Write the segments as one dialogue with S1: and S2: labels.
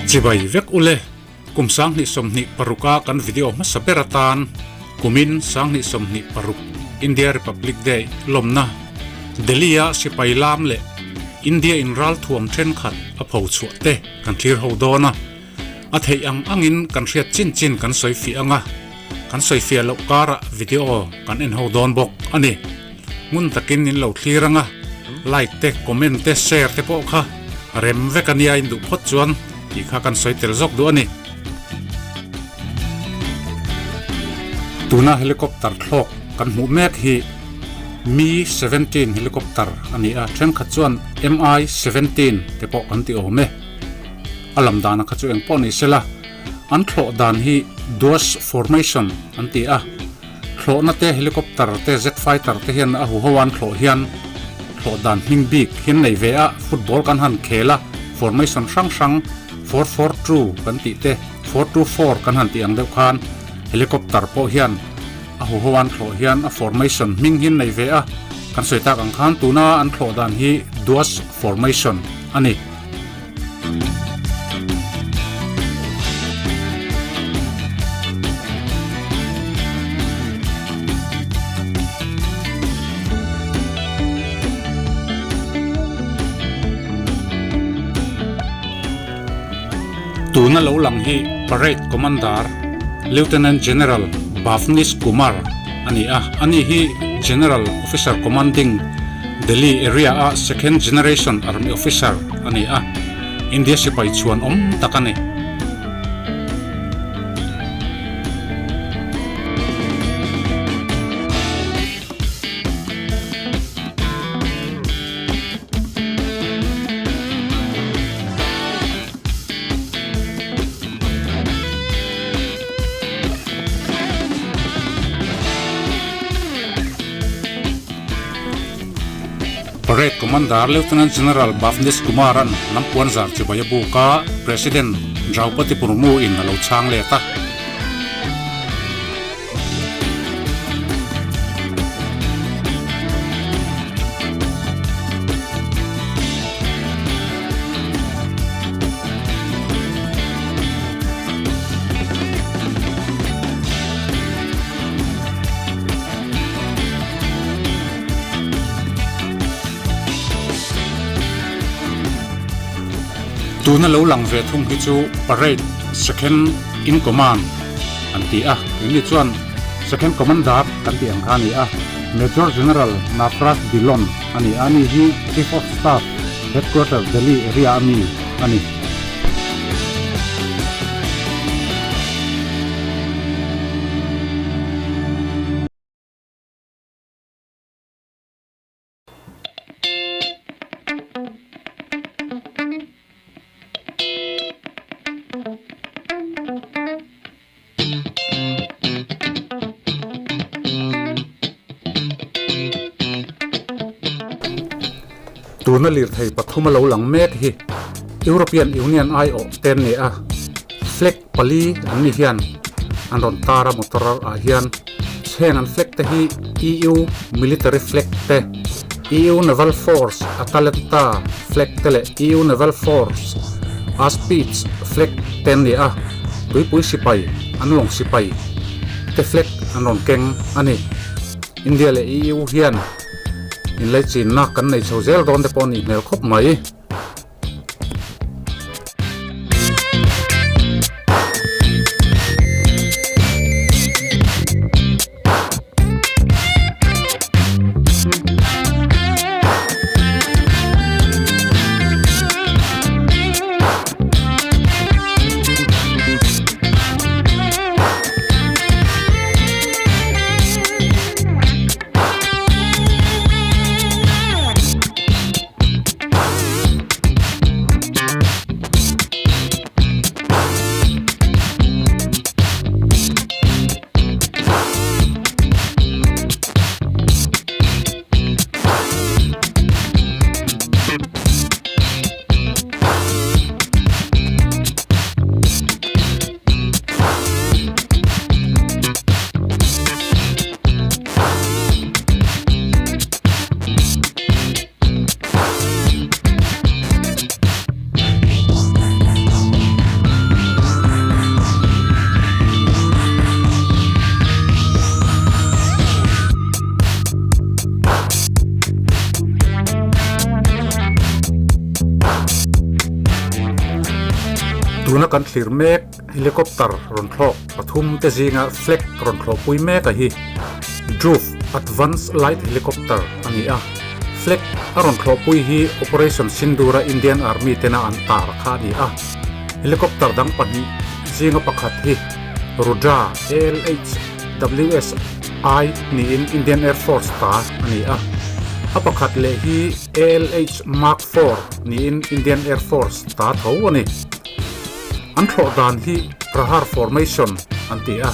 S1: Chibai vek ule, kum 2026 a kan video hmasa ber atan kumin 2026 India Republic Day lawmna Delhi a sipai lam leh India in ralthuam thenkhat a pho chhuah te kan thlir ho dawn a. A theih ang angin kan hriat chin chin kan sawi fiah ang a, kan sawi fiah loh karah video kan en ho dawn bawk a ni. Ngun takin in lo thlir ang a, like te, comment te, share te pawh kha rem vek a nia in duh phawt chuan tih kha kan sawi tel zawk duh a ni. Tuna helicopter thlawk kan hmuh mek hi Mi 17 helicopter a ni a, thenkhat chuan Mi 17 te pawh kan ti awm e. A lam dana kha chu eng pawh ni sela, an thlawh dan hi Duas Formation an ti a, thlawhna te helicopter te jet fighter te hian a huho an thlawh hian thlawh dan hming bik hian nei ve a, football kan han khel a, formation hrang hrang 4-4-2 kan tih te 4-2-4 kan han tih ang deuh khan helicopter pawh hian a huho an thlawh hian a formation hming hian nei ve a, kan sawi tak ang khan tuna an thlawh dan hi Duas Formation a ni. Tuna lo lang hi Parade Commander Lieutenant General Bhavnish Kumar a ni a, ani hi General Officer Commanding Delhi Area a Second Generation Army Officer a ni a, India sipai chhuan awm tak a ni. Parade Commander Lieutenant General Bhavnish Kumar-a'n hnam puanzar chibai a buk a, President Draupadi Murmu-in a lo chhang let a. Tuna lo lang ve thung hi chu Parade Second in Command an ti a, keini chuan Second Commander kan tih ang kha a ni a, Major General Navraj Dhillon a ni a, ani hi Chief of Staff Headquarter Delhi area a mi a ni. Tuna lirthei pathum a lo lang mek hi European Union aiawh te an ni a, flag pali an ni hian an rawn tar a motor ah hian heng an flag te hi EU military flag te, EU Naval Force Atalanta flag te leh EU Naval Force Aspides flag te an ni a, tuipui sipai an lawng sipai te flag an rawn keng a ni. India leh EU hian inlaichinna kan nei chho zel dawn te pawh a nih hmel khawp mai. Tuna kan thlir mek helicopter rawn thlawk pathum te zinga flag rawn thlawhpui mek a hi Dhruv Advance Light Helicopter a ni a, flag a rawn thlawhpui hi Operation Sindoor a Indian Army tena an tar kha a ni a, helicopter dang pahnih zinga pakhat hi Rudra ALH WSI niin Indian Air Force ta a ni a, a pakhat leh hi ALH Mark IV niin Indian Air Force ta tho a ni. An thlawh dan hi Prahar Formation an ti a,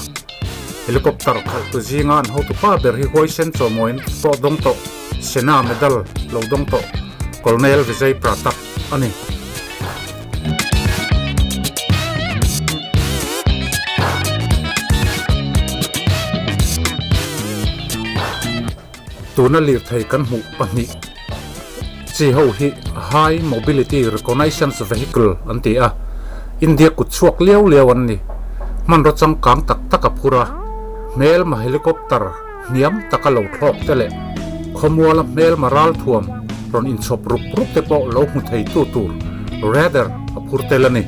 S1: helicopter khalhtu zinga an hotu pa ber hi huaisen chawmawiin pawh dawng tawh Sena Medal lo dawng tawh Colonel Vijay Pratap a ni. Tuna lirthei kan hmuh pahnih chi ho hi High Mobility Reconnaissance Vehicle an ti a, India kut chhuak liau liau an ni. Hmanraw changkang tak tak a phur a, hmelma helicopter hniam taka lo thlawk te leh khawmuala hmelma ralthuam rawn inchhawp rup rup te pawh lo hmu thei tu tur radar a phur tel a ni.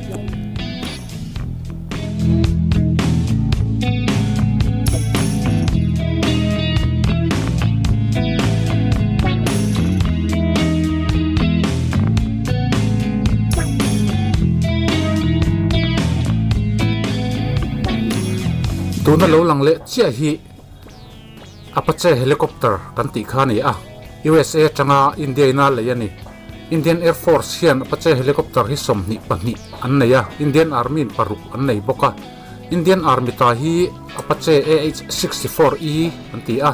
S1: Tuna lo lang leh chiah hi Apache helicopter kan tih kha a ni a, USA atanga India ina lei a ni. Indian Air Force hian Apache helicopter hi 22 an nei a, Indian Army in paruk an nei bawk a. Indian Army ta hi Apache AH-64E an ti a,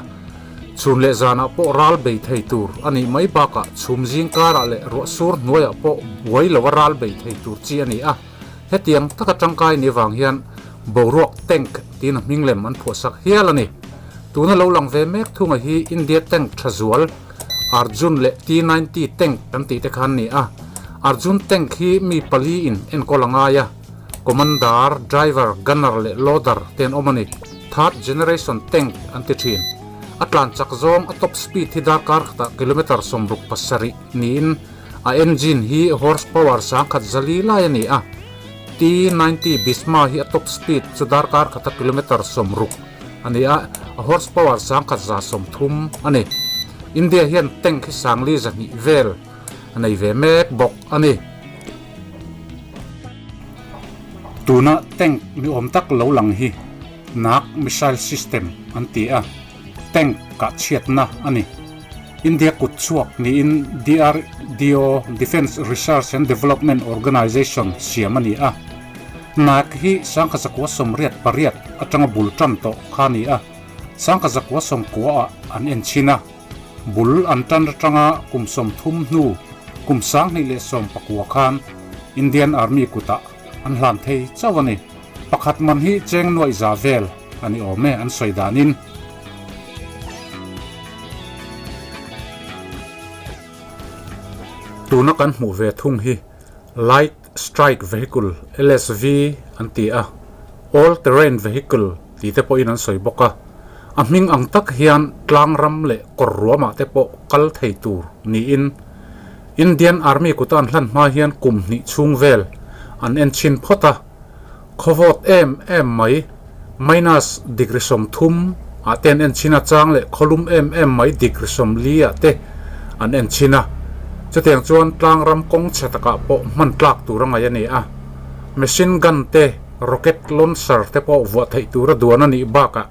S1: chhun leh zanah pawh ral bei thei tur a nih mai bakah chhum zing karah leh ruah sur hnuaiah pawh buai loa ral bei thei tur chi a ni a. Hetiang taka tangkai ni vang hian boruak tank tiin a hming lem an phuahsak hial a ni. Tuna lo lang ve mek thunga hi India tank tha zual Arjun leh T-90 tank kan tih te kha an ni a. Arjun tank hi mi pali in enkawl a ngai a, commander, driver, gunner leh loader te an awm a ni. Third generation tank an ti thin. A tlan chak zawng a top speed hi darkar khatah kilometer 67 niin a engine hi horse power 1004 lai a ni a. T-90 Bhishma hi a top speed chu darkar khata kilometer 60 a ni a, a horse power 1130 a ni. India hian tank hi 4200 vel a nei ve mek bawk a ni. Tuna tank ni awm tak lo lang hi Nag missile system an ti a, tank kah chhiatna a ni. India kut chhuak niin DRDO, Defence Research and Development Organisation, siam a ni a. Nag hi 1988 atanga bul tan tawh kha a ni a, 1990 ah an en chhin a. Bul an tan atanga kum 30 hnu kum 2019 khan Indian Army kutah an hlan thei chauh a ni. Pakhat man hi cheng nuaih za vel a ni awm e an sawi danin. Tuna kan hmuh ve thung hi Light Strike Vehicle, LSV, an ti a, All Terrain Vehicle tih te pawhin an sawi bawk a. A hming ang tak hian tlang ram leh kawr ruamah te pawh kal thei tur niin Indian Army kuta an hlan hma hian kum hnih chhung vel an en chhin phawt a. Khawvawt em em mai, minus degree 30 ah te an en chhin a, chang leh khawlum em em mai degree 40 ah te an en chhin a. Chutiang chuan tlang ram kawng chhe takah pawh hman tlak tur a ngaih a ni a. Machine gun te, rocket launcher te pawh vuah theih tura duan a nih bakah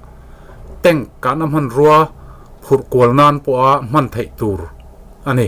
S1: tank kahna hmanrua phurh kual nan pawha hman theih tur a ni.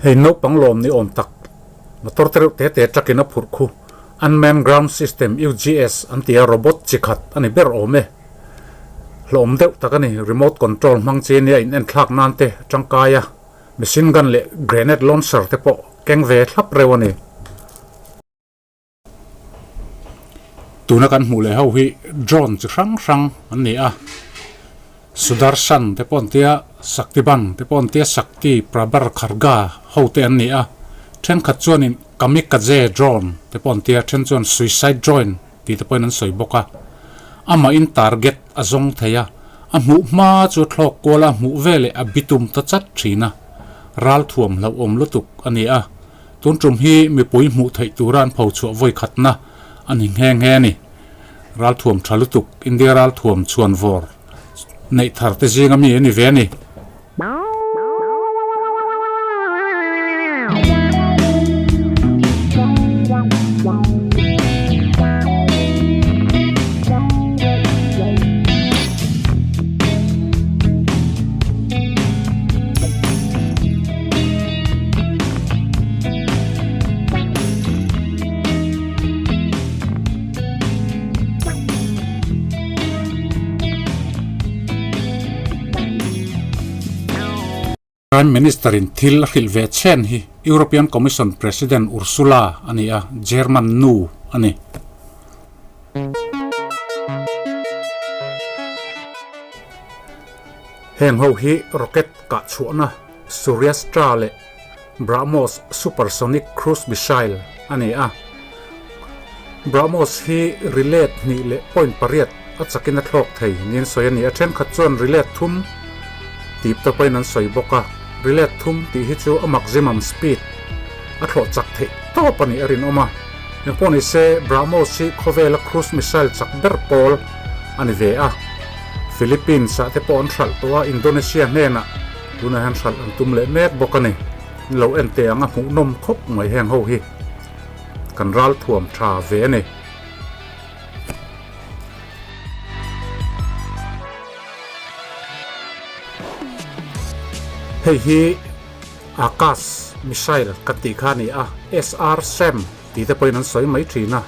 S1: Hei naupang lawm ni awm tak motor te reuh te te truck in a phurh khu Unmanned Ground System, UGS, an ti a, robot chi khat a ni ber awm e. Hlawm deuh tak a ni, remote control hmang chi nia in enthlak nan te tangkai a, machine gun leh grenade launcher te pawh keng ve thlap reuh a ni. Tuna kan hmuh leh ho hi drone chi hrang hrang an ni a, Sudarshan te pawh an tia, Shaktiban te pawh an tia, Shakti, Prabar, Kharga ho te an ni a, thenkhat chuanin Kamikaze drone te pawh an tia, then chuan suicide drone tih te pawhin an sawi bawk a, amahin target a zawng thei a, a hmuh hma chu a thlawk kual a, a hmuh veleh a bitum ta chat thin a, ralthuam hlauhawm lutuk a ni a. Tun tum hi mipui hmuh theih tura an pho chhuah vawi khatna a ni nghe nghe a ni. Ralthuam tha lutuk, India ralthuam chhuan vawr neih thar te zinga mi a ni ve a ni. Prime Minister in thil a hrilh ve chhen hi European Commission President Ursula a ni a, German nu a ni. Heng ho hi rocket kah chhuahna Suryastra leh BrahMos supersonic cruise missile a ni a. BrahMos hi rilet hnih leh point pariat a chakin a thlawk thei niin sawi a ni a. Thenkhat chuan rilet thum tih te pawhin an sawi bawk a. Rilet thum tih hi chu a maximum speed a thlawh chak theih tawp a nih a rinawm a. Engpawh ni se BrahMos hi khawvela cruise missile chak ber pawl a ni ve a. Philippines ah te pawh an hralh tawh a, Indonesia hnenah Tunah hian hralh an tum leh mek bawk a ni. Ni lo en teh ang a hmuhnawm khawp mai heng ho hi kan ral thuam tha ve a ni. Hei hi Akash missile kan tih kha a ni a, SR Sam tih te pawhin an sawi mai thin a.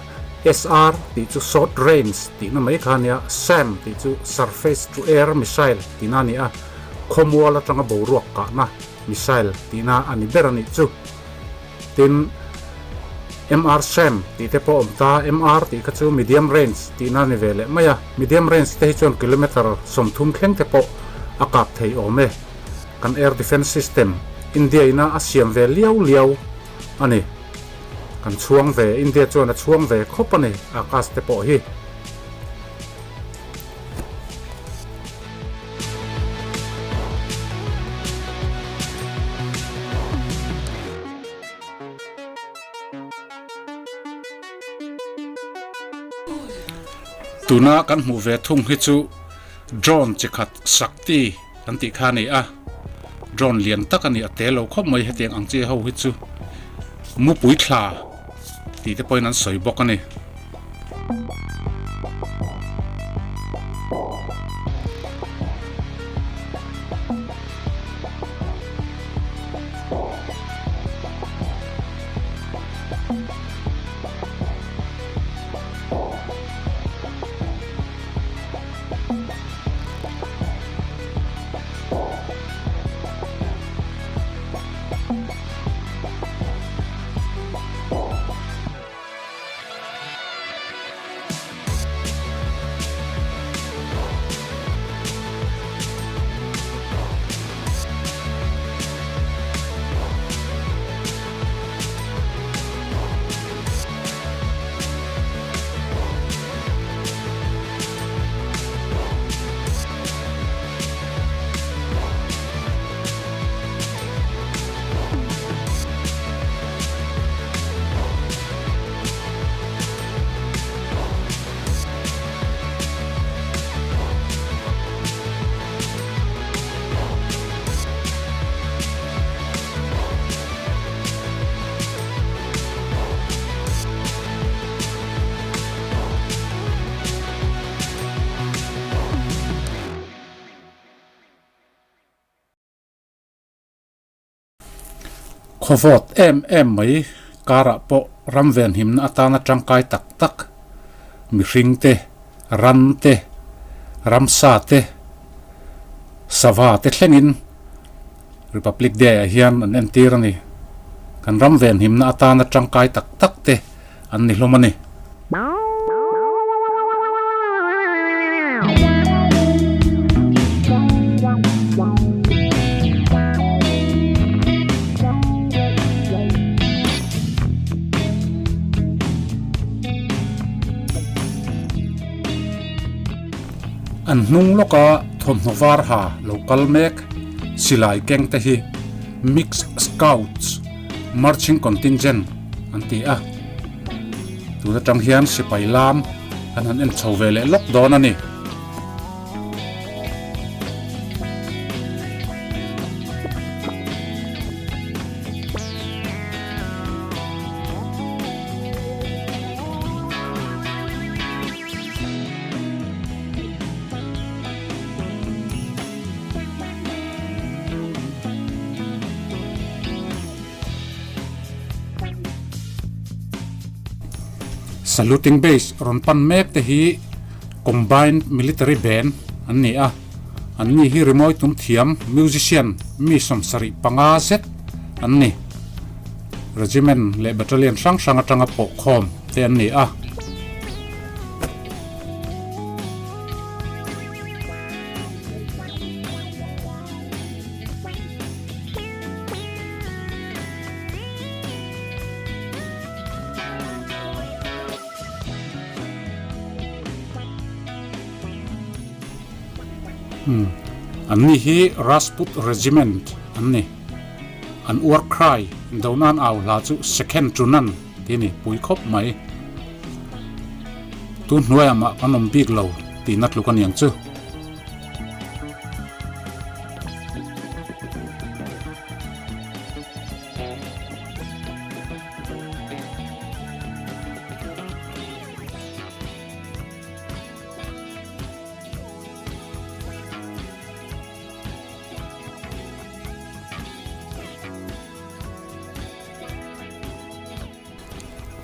S1: SR tih chu short range tihna mai kha a ni a, Sam tih chu surface to air missile tihna a ni a. Khawmual atanga boruak kahna missile tihna a ni ber a nih chu. Tin, MR Sam tih te pawh a awm ta, MR tih kha chu medium range tihna a ni ve leh mai a, medium range te hi chuan kilometre 30 thleng te pawh a kap thei awm e. Kan air defence system India ina a siam ve liau liau a ni. Kan chhuang ve, India chuan a chhuang ve khawp a ni Akash te pawh hi. Tuna kan hmuh ve thung hi chu drone chi khat Shakti kan tih kha a ni a, drone lian tak a ni a tel lo khawp mai hetiang ang chi ho hi chu mupui thla tih te pawhin an sawi bawk a ni. Khawvawt em em mai karah pawh ram venhimna atana tangkai tak tak mihring te, ran te, ramsa te, sava te thlengin Republic Day ah hian an entir a ni. Kan ram venhimna atana tangkai tak tak te an ni hlawm a ni. An hnung lawka thawmhnaw var ha lo kal mek silai keng te hi Mixed Scouts Marching Contingent an ti a. Tun atang hian sipai lam kan han en chho ve leh lawk dawn a ni. Saluting base rawn pan mek te hi Combined Military Band an ni a, an ni hi rimawi tum thiam musician mi 75 zet an ni. Regiment leh battalion hrang hrang atanga pawhkhawm te an ni a. An ni hi Rajput Regiment an ni. An war cry do nan au hla chu Second to none tih a ni pui khawp mai. Tun hnuaiah mah kan awm bik lo tihna tluk a niang chu.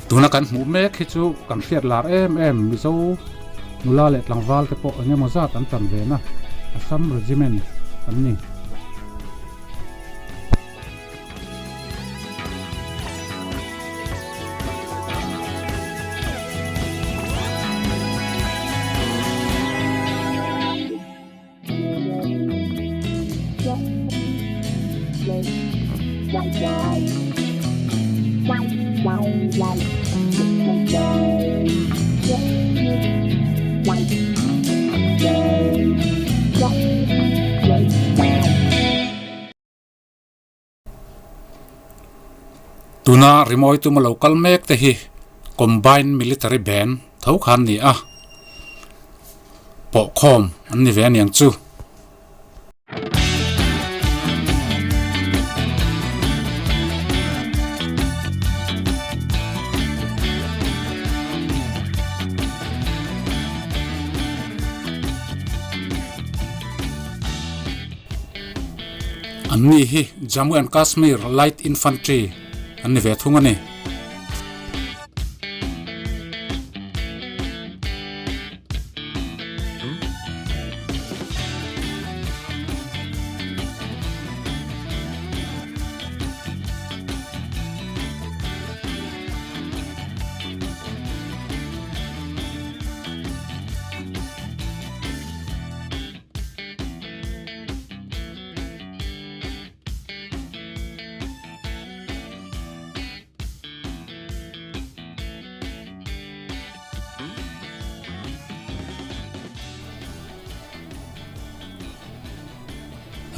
S1: Tuna kan hmuh mek hi chu kan hriat lar em em Mizo nula leh tlangval te pawh eng emaw zat an tan ve na Assam Regiment an ni. Tuna rimawi tuma lo kal mek te hi Combined Military Band tho kha an ni a, pawhkhawm an ni ve aniang chu. An ni hi Jammu and Kashmir Light Infantry an ni ve thung a ni.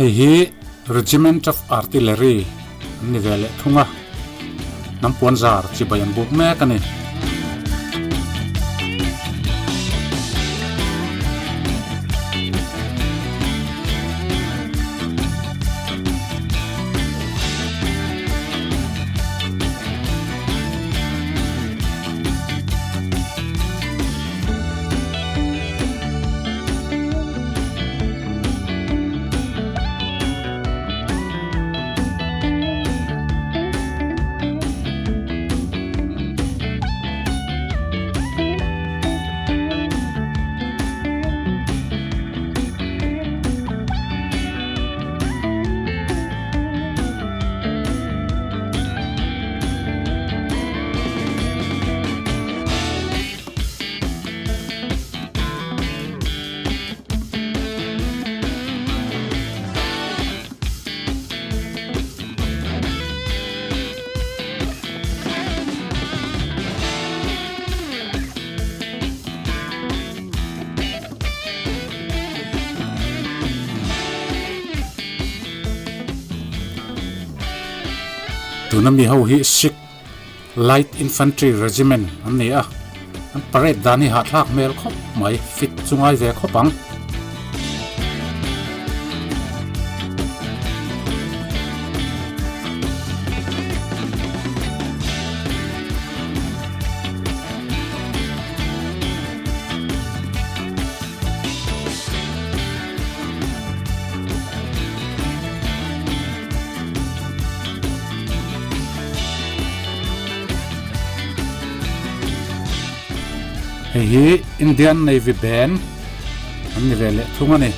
S1: Hei hi Regiment of Artillery an ni ve leh thung a, hnam puan zar chibai an buk mek a ni. Tuna mi ho hi Sikh Light Infantry Regiment an ni a, an parade dan hi hahthlak hmel khawp mai, fit chu ngai ve khawp ang. Hei hi Indian Navy Band an ni ve leh thung a ni.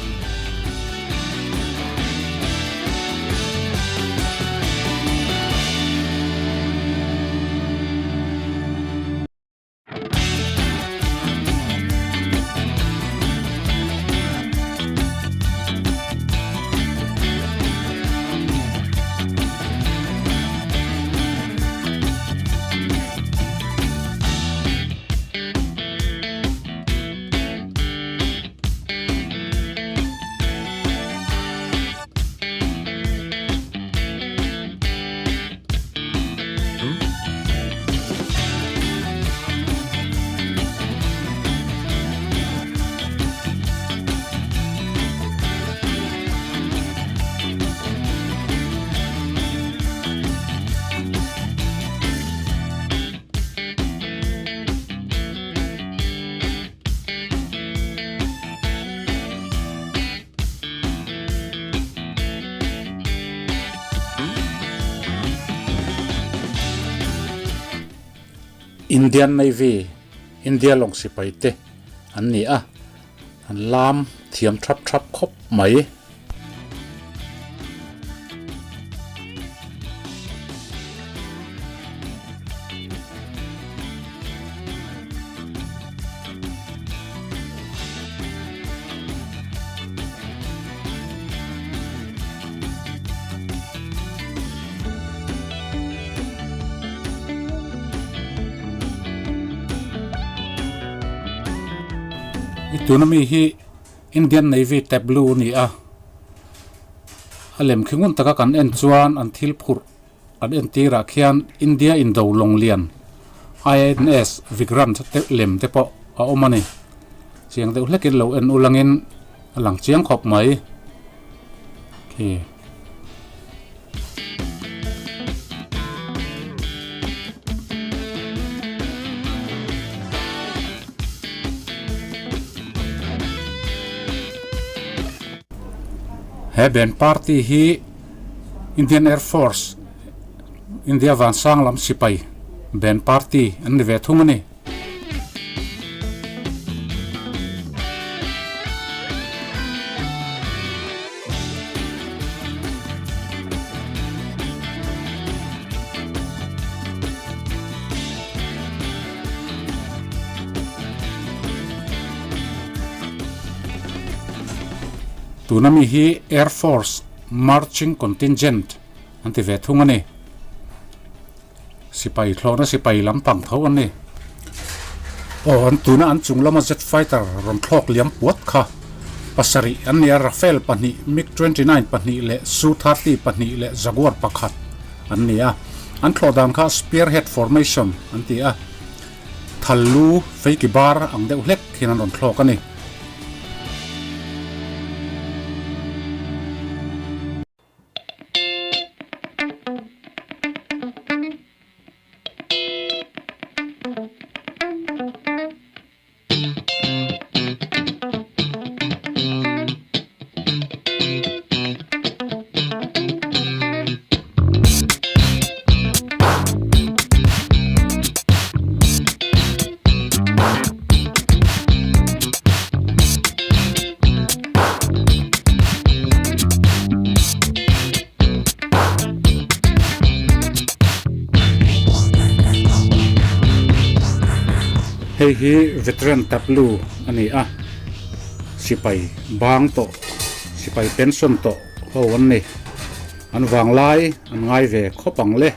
S1: Indian Navy, India lawng sipai te an ni a, an lam thiam thap thap khawp mai. I tuna mi hi Indian Navy Tableau a ni a, a lem khi ngun taka kan en chuan an thil phurh an entirah khian India indo lawng lian INS Vikrant te lem te pawh a awm a ni. Chiang deuh hlekin lo en ulangin a lang chiang khawp mai. Khi. He band party hi Indian Air Force India vansang lam sipai band party an ni ve thung a ni. Tuna mi hi Air Force Marching Contingent an ti ve thung a ni. Sipai thlawhna sipai lampang tho an ni. Aw an tuna an chung lama jet fighter rawn thlawk liam puat kha pasarih an ni a, Rafale pahnih, MiG 29 pahnih leh Su 30 pahnih leh Jaguar pakhat an ni a. An thlawh dan kha spearhead formation an ti a, thal lu feiki bar ang deuh hlek hian an rawn thlawk a ni. Hei hi veteran tableau a ni a, sipai bang tawh sipai pension tawh ho an ni, an vanglai an ngai ve khawp ang le.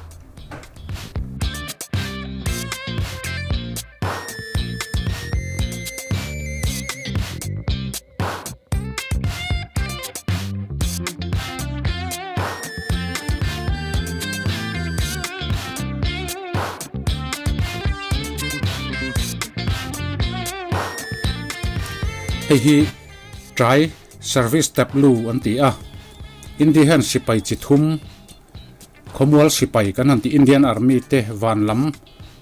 S1: Hei hi Tri Service Tableau an ti a, India hian sipai chi thum, Khawmual sipai kan han tih Indian Army te, van lam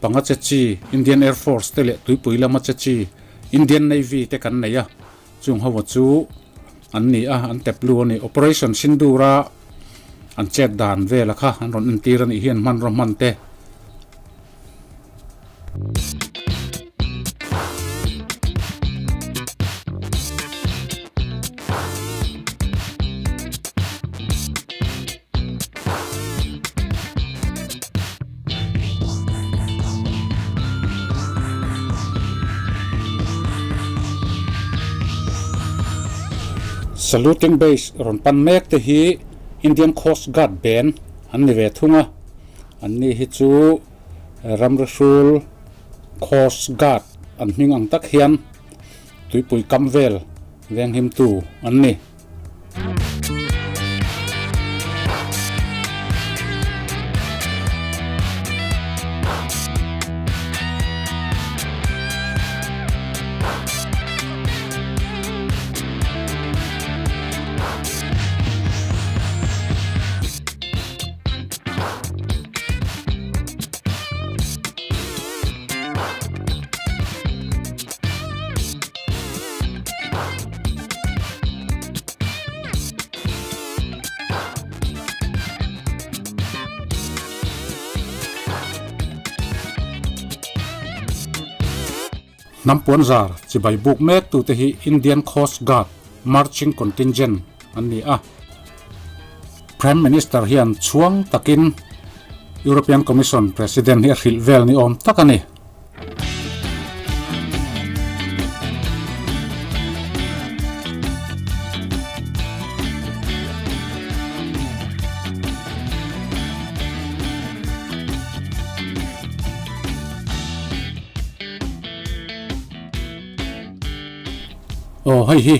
S1: panga che chi Indian Air Force te leh tuipui lama che chi Indian Navy te kan nei a, chung ho chu an ni a, an tableau a ni. Operation Sindoor a an chet dan vela kha an rawn entir a nih hi an hmanraw hman te. Saluting base rawn pan mek te hi Indian Coast Guard band an ni ve thung a, an ni hi chu Ramrihrul Coast Guard an hming ang tak hian tuipui kam vel venghimtu an ni. Hnam puanzar chibai buk mek tute hi Indian Coast Guard Marching Contingent an ni a. Prime Minister hian chhuang takin European Commission President hi a hrilh vel ni awm tak a ni. Aw hei hi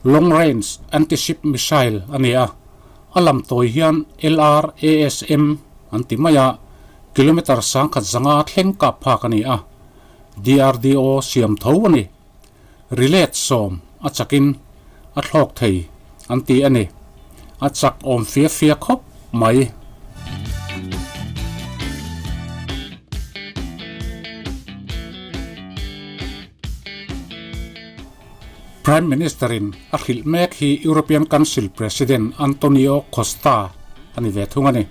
S1: long range anti ship missile a ni a, a lam tawi hian LRASM an ti mai a, kilometre sangkhat zanga thleng kap phak a ni a, DRDO siam tho a ni. Rilet sawm a chakin a thlawk thei an ti a ni. A chak awm fia fia khawp mai. Prime Minister in a hrilh mek hi European Council President Antonio Costa a ni ve thung a ni.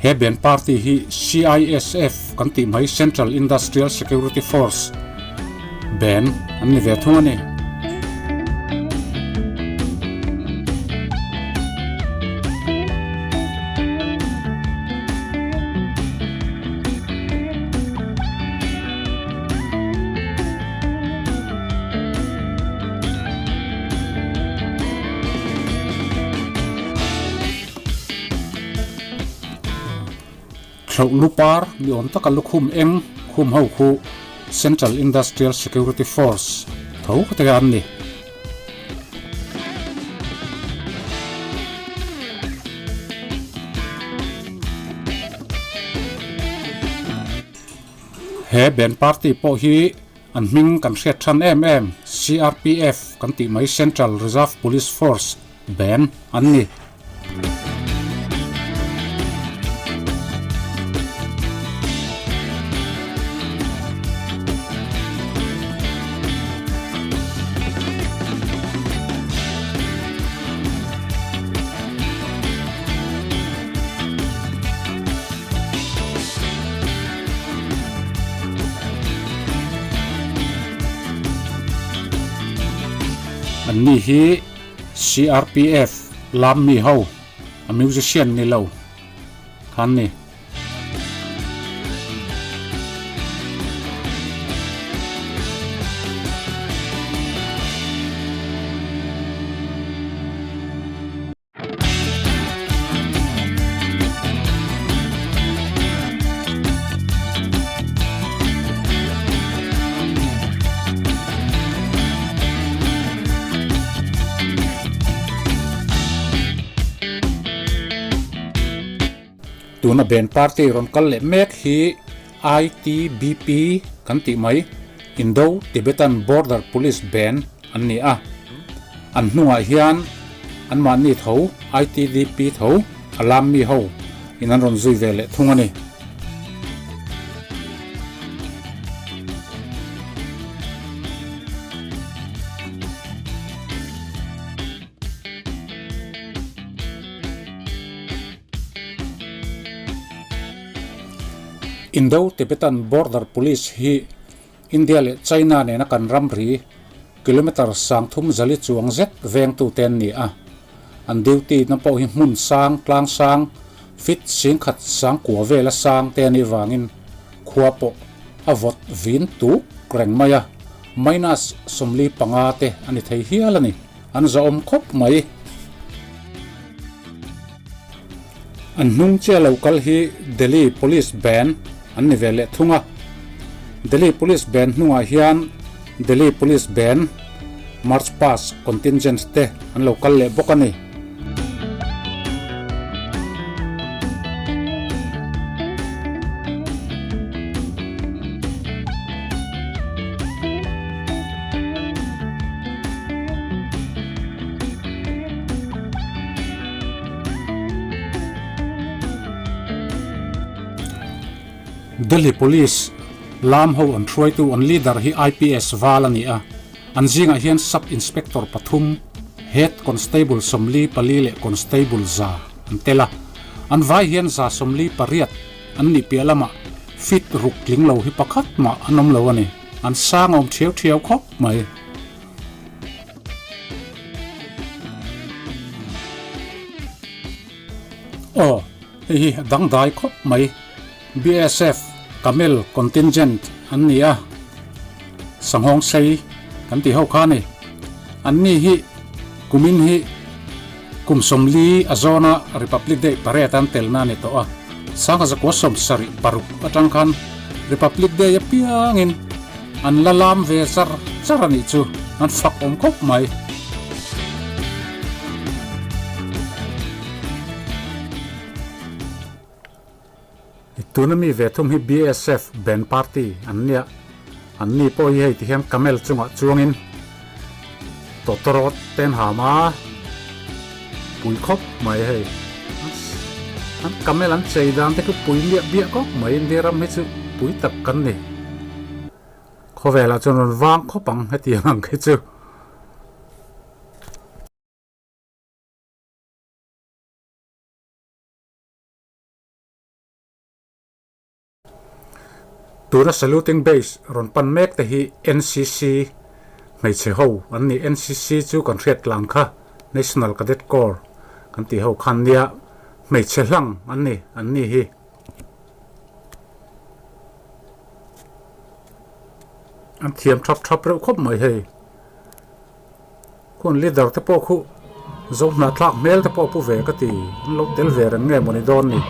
S1: He band party hi CISF kan tih mai Central Industrial Security Force band an ni ve thung a ni. Thloh lu par ni awm taka lukhum eng khum ho khu Central Industrial Security Force tho te an ni. He band party pawh hi an hming kan hriat than em em CRPF kan tih mai Central Reserve Police Force band an ni. An ni hi CRPF lam mi ho a musician ni lo khan ni. Tuna band party rawn kal leh mek hi ITBP kan tih mai, Indo Tibetan Border Police Band an ni a. An hnungah hian anmahni tho ITDP tho a lam mi ho in an rawn zui ve leh thung a ni. Indo-Tibetan Border Police hi India leh China nena kan ramri kilometre 30 zali chuang zet vengtute an ni a. An duty na pawh hi hmun sang, tlang sang, feet 10,000 sangkua vela sang te a nih vangin khua pawh a vawt vin tuk reng mai a, minus 45 te a ni thei hial a ni. An zahawm khawp mai. An hnung chiah lo kal hi Delhi Police Band an ni ve leh thung a. Delhi Police Band hnungah hian Delhi Police Band March Past Contingent te an lo kal leh bawk a ni. Delhi Police lam ho an hruaitu an leader hi IPS Val a ni a, an zingah hian Sub Inspector pathum, Head Constable 44 leh Constable za an tel a, an vai hian za 48 an nih piah lamah feet ruk tling lo hi pakhat mah an awm lo a ni, an sang awm thiau thiau khawp mai. Aw, hei hi a dangdai khawp mai. BSF Camel Contingent an ni a, Sanghawng sei kan tih ho kha a ni. An ni hi kumin hi kum 40 a zawna Republic Day parade an telna a ni tawh a, 1976 atang khan Republic Day apiangin An la lam ve char char a nih chu, an fak awm khawp mai. Tuna mi ve thum hi BSF band party an nia, an ni pawh hi hei ti hian camel chungah chuangin tawtawrawt te an ham a, pui khawp mai hei. An camel an chei dan te khi pui miah biah khawp mai, India ram hi chu pui tak kan ni. Khawvelah chuan rawn vang khawp ang hetiang ang khi chu. Tuna saluting base rawn pan mek te hi NCC hmeichhe ho an ni. NCC chu kan hriat tlang kha National Cadet Corps kan tih ho khan nia hmeichhe hlang an ni an ni hi. An thiam thap thap reuh khawp mai hei. Khuan leader te pawh khu zo hnahthlak hmel te pawh pu ve ka ti an lo tel ve reng nge mawni dawn ni.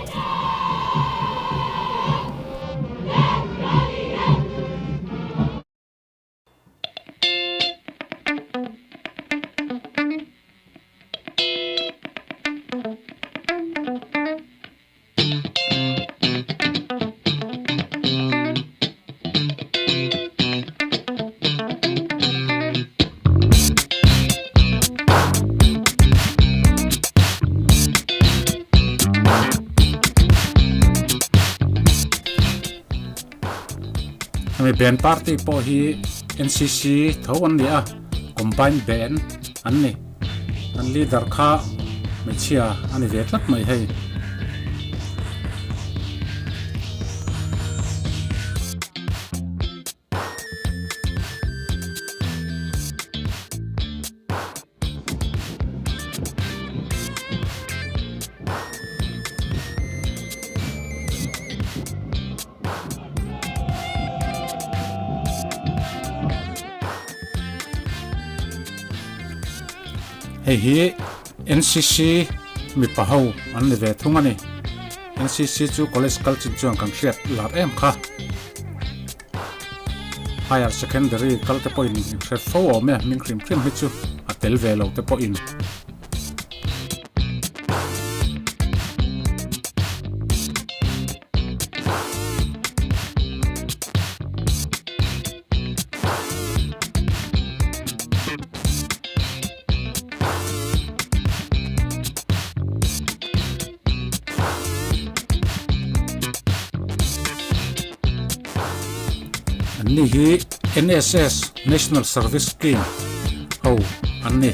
S1: Hemi band party pawh hi NCC tho an ni a combine band an ni. An leader kha hmeichhia a ni ve tlat mai hei. Hei hi NCC mipa ho an ni ve thung a ni. NCC chu college kal chin chuan kan hriat lar em kha. Higher secondary kal te pawhin in hre fo awm e, hming hrim hrim hi chu a tel ve lo te pawhin. Anni hi NSS, National Service Scheme, ho an ni.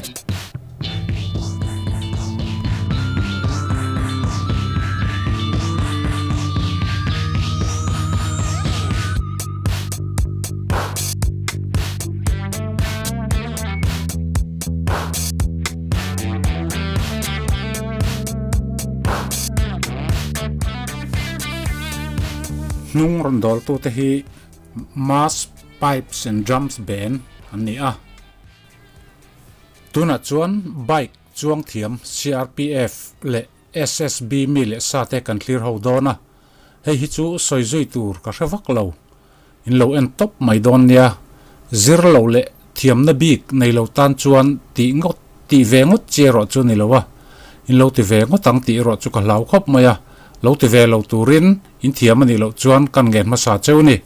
S1: Hnung rawn dawltute hi Mass Pipes and Drums Band an ni a. Tunah chuan bike chuang thiam CRPF leh SSB mi leh sa te kan thlir ho dawn a, hei hi chu sawi zui tur ka hre vak lo. In lo en tawp mai dawn nia, zir lo leh thiamna bik nei lo tan chuan tih ngawt tih ve ngawt chi erawh chu ni lo a, in lo ti ve ngawt ang tih erawh chu ka hlau khawp mai a, lo ti ve lo turin in thiam a nih loh chuan kan ngen hmasa cheu ni.